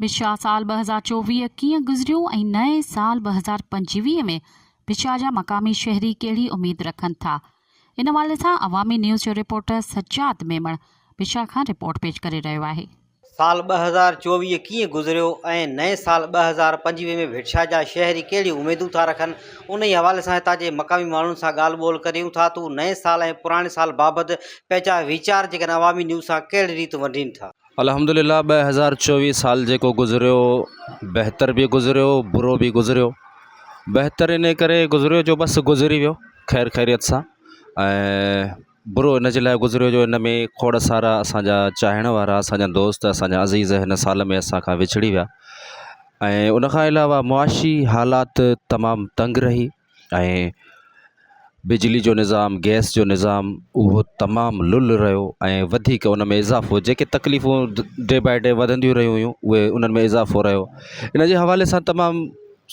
ڀٽشاهه سال 2024 ڪيئن گذريو ۽ نئين سال 2025 ۾ ڀٽشاهه جا مقامي شهري ڪهڙي اميد رکن ٿا؟ ان حوالي سان عوامي نيوز جو رپورٽر سجاد ميمڻ ڀٽشاهه کان رپورٽ پيش ڪري رهيو آهي. سال 2024 ڪيئن گذريو ۽ نئين سال 2025 ۾ ڀٽشاهه جا شهري ڪهڙيون اميدون ٿا رکن انهي حوالي سان هتان جي مقامي ماڻهن سان ڳالهه ٻولهه ڪريون ٿا ته هو نئين سال ۽ پراڻي سال بابت پنهنجا ويچار جيڪڏهن عوامي نيوز سان ڪهڙي ريت ونڊين ٿا. الحمدلله 2024 سال جيڪو گذريو بهتر به گذريو برو به گذريو بهتر ان ڪري گذريو جو بس گذري ويو خير خيريت سان ۽ برو ان جي لاء گذريو جو ان ۾ کوڙ سارا اسانجا چاهڻ وارا اسانجا دوست اسانجا عزيز هن سال ۾ اسان کان وڇڙي ويا ۽ ان کان علاوه معاشي حالات تمام تنگ رهي ۽ بجلي جو نظام گئس جو نظام اهو تمام لل رهيو ۽ وڌيڪ ان ۾ اضافو جيڪي تڪليفون ڊي باء ڊي وڌنديون رهيون هيون اهي انهن ۾ اضافو رهيو ان جي حوالي سان تمام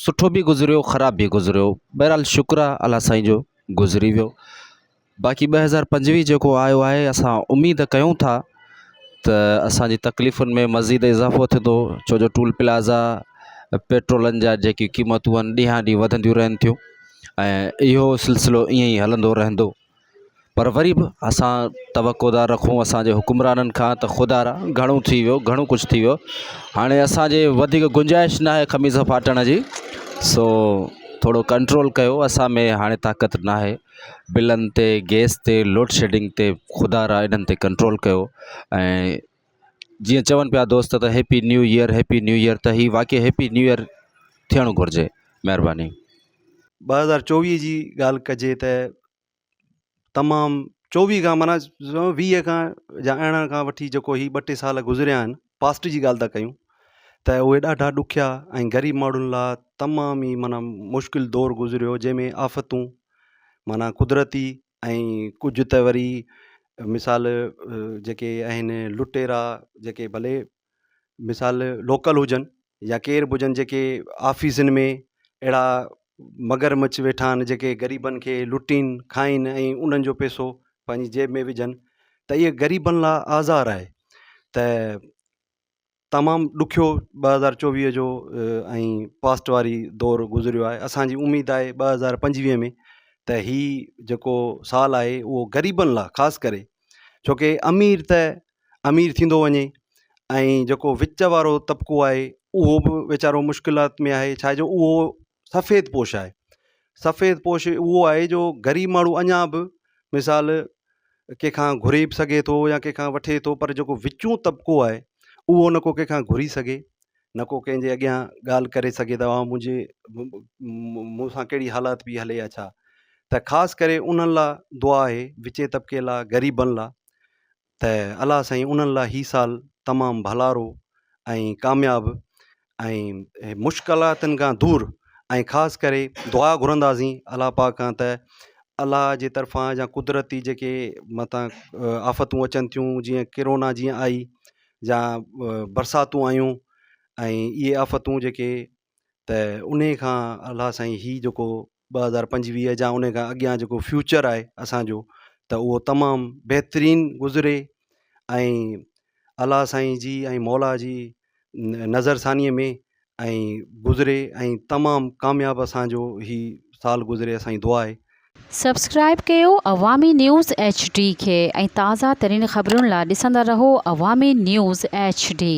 سٺو به گذريو خراب به گذريو بهرحال شڪر آهي الله سائين جو گذري ويو باقي 2025 جيڪو آيو آهي اسان اميد ڪيون ٿا ته اسان جي تڪليفن ۾ مزيد اضافو ٿيندو ڇو جو ٽول پلازا پيٽرولن جا جيڪي قيمتون آهن ڏينهان ڏينهن وڌنديون رهن ٿيون ۽ اهو سلسلو ائين ئي هلندو رهندو پر وري به اسان توقع ٿا رکون اسانجي حڪمرانن کان ته خدا را گهڻو ٿي ويو گهڻو ڪجهه ٿي ويو هاڻي اسانجي وڌيڪ گنجائش نه آهي قميص ڦاٽڻ جي سو ٿورو ڪنٽرول ڪيو اسان ۾ هاڻي طاقت نه آهي بلن تي گئس تي لوڊشيڊنگ تي خدا را انهن تي ڪنٽرول ڪيو ۽ جيئن چون پيا دوست ته happy new year happy new year ته هي واقعي هيپي نيو ايئر ٿيڻ گهرجي مهرباني. 2024 جي ڳالهه ڪجي ته تمام 24 کان معنيٰ 20 کان يا 18 کان وٺي جيڪو هي ٻه ٽي سال گذريا آهن پاسٽ جي ڳالهه ٿا ڪيون ته اهي ڏاڍا ڏکيا ۽ غريب ماڻهن لاء تمام ئي معنيٰ مشڪل دور گذريو جنهن ۾ آفتون معنيٰ قدرتي ۽ ڪجهه ته وري مثال جيڪي آهن لٽيرا جيڪي ڀلي مثال لوڪل هجن يا ڪير به هجن جيڪي آفيسن ۾ اهڙا مگر مڇ ويٺا آهن جيڪي غريبن کي لٽين کائين ۽ انهن جو پئسو پنهنجي جيب ۾ وجهن ته اهي غريبن لاء آزار آهي ته تمام ڏکيو 2024 جو ۽ پاسٽ واري دور گذريو آهي اسانجي اميد آهي 2025 ۾ ته هي جيڪو سال آهي اهو غريبن لاء خاص ڪري ڇوڪي امير ته امير ٿيندو وڃي ۽ جيڪو وچ وارو طبقو آهي اهو به ويچارو مشڪلات ۾ آهي ڇا جو اهو سفيد پوش آهي سفيد پوش اهو آهي جو غريب ماڻهو اڃا به مثال ڪنهن کان گهري به سگهي ٿو يا ڪنهن کان وٺي ٿو پر جيڪو وچون طبقو آهي اهو نه ڪو ڪنهن کان گهري سگهي نه ڪو ڪنهن جي اڳيان ڳالهه ڪري سگهي ته اوهان منهنجي مون سان ڪهڙي حالات پئي هلي يا ڇا ته خاص ڪري انهن لاء دعا آهي وچين طبقي لاء غريبن لاء ته الله سائين انهن لاء هي سال تمام ڀلارو ۽ ڪامياب ۽ مشڪلاتن کان دور ۽ خاص ڪري دعا گهرنداسين الله پاڪ کان ته الله جي طرفان يا قدرتي جيڪي متان آفتون اچن ٿيون جيئن ڪرونا جيئن آئي يا برساتون آيون ۽ اهي آفتون جيڪي ته انهي کان الله سائين هي جيڪو 2025 يا ان کان اڳيان جيڪو فيوچر آهي اسانجو ته اهو تمام بهترين گذري ۽ الله سائين جي ۽ مولا جي نظرثانيء ۾ ۽ گذري ۽ تمام ڪامياب اسان جو هي سال گذري اسان جي دعا آهي. سبسڪرائيب ڪيو عوامي نيوز ايڇ ڊي کي ۽ تازه ترين خبرن لا ڏسندا رهو عوامي نيوز ايڇ ڊي.